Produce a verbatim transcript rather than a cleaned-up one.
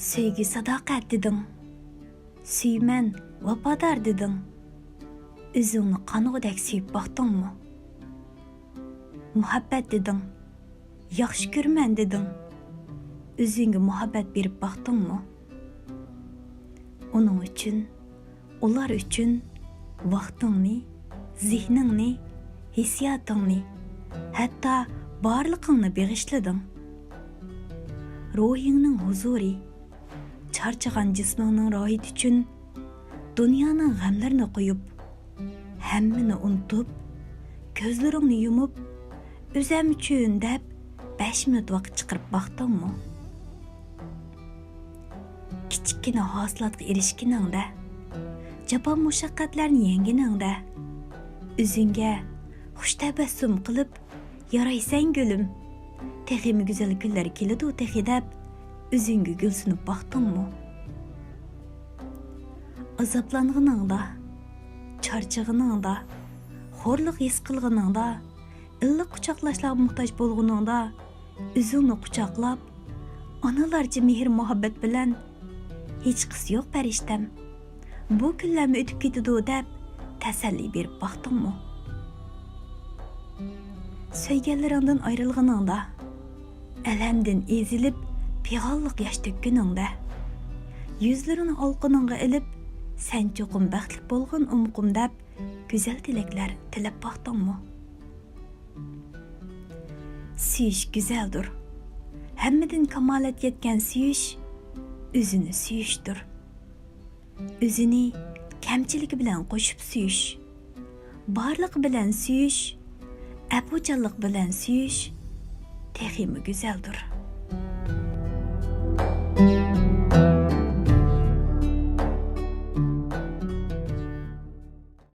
سۆيگۈ ساداقەت دېدىڭ، سۆيىمەن ۋاپادار دېدىڭ. ئۆزۈڭنى قانغۇدەك سۆيۈپ باقتىڭمۇ؟ مۇھەببەت دېدىڭ، ياخشى كۆرىمەن دېدىڭ. ئۆزۈڭگە مۇھەببەت بېرىپ باقتىڭمۇ؟ ئۇنىڭ ئۈچۈن، ئۇلار ئۈچۈن ۋاقتىڭنى، زېھنىڭنى، ھېسسىياتىڭنى، ھەتتا بارلىقىڭنى بېغىشلىدىڭ. روھىڭنىڭ ھۇزۇرى، چارچىغان جىسمىڭنىڭ راھىتى ئۈچۈن دۇنيانىڭ غەملىرىنى قويۇپ، ھەممىنى ئۇنتۇپ، كۆزلىرىڭنى يۇمۇپ، ئۆزۈم ئۈچۈن دەپ بەش مىنۇت ۋاقىت چىقىرىپ باقتىڭمۇ؟ كىچىككىنە ھاسىلاتقا ئېرىشكىنىڭدە، جاپا مۇشەققەتلەرنى يەڭگىنىڭدە، ئۆزۈڭگە خۇش تەبەسسۇم قىلىپ، يارايسەن گۈلۈم، تېخىمۇ گۈزەل كۈنلەر كېلىدۇ تېخى دەپ، ئۆزۈڭگە گۈل سۇنۇپ باقتىڭمۇ؟ ئازابلانغىنىڭدا، چارچىغىنىڭدا، خورلۇق ھېس قىلغىنىڭدا، ئىللىق قۇچاقلاشلارغا موھتاج بولغىنىڭدا، ئۆزۈڭنى قۇچاقلاپ، ئانىلارچە مېھىر-مۇھەببەت بىلەن، ھېچقىسى يوق پەرىشتەم، بۇ كۈنلەرمۇ ئۆتۈپ كېتىدۇ دەپ تەسەللى بېرىپ باقتىڭمۇ؟ سۆيگەنلىرىڭدىن ئايرىلغىنىڭدا، ئەلەمدىن ئېزىلىپ، پىغانلىق ياش تۆككىنىڭدە، يۈزلىرىڭنى ئالىقىنىڭغا ئېلىپ، سەن چوقۇم بەختلىك بولغىن ئۇمۇقۇم دەپ، گۈزەل تىلەكلەر تىلەپ باقتىڭمۇ؟ سۆيۈش گۈزەلدۇر. ھەممىدىن كامالەت يەتكەن سۆيۈش ئۆزىنى سۆيۈشتۇر. ئۆزىنى كەمچىلىكى بىلەن قوشۇپ سۆيۈش، بارلىقى بىلەن سۆيۈش، ئەپۇچانلىق بىلەن سۆيۈش تېخىمۇ گۈزەلدۇر.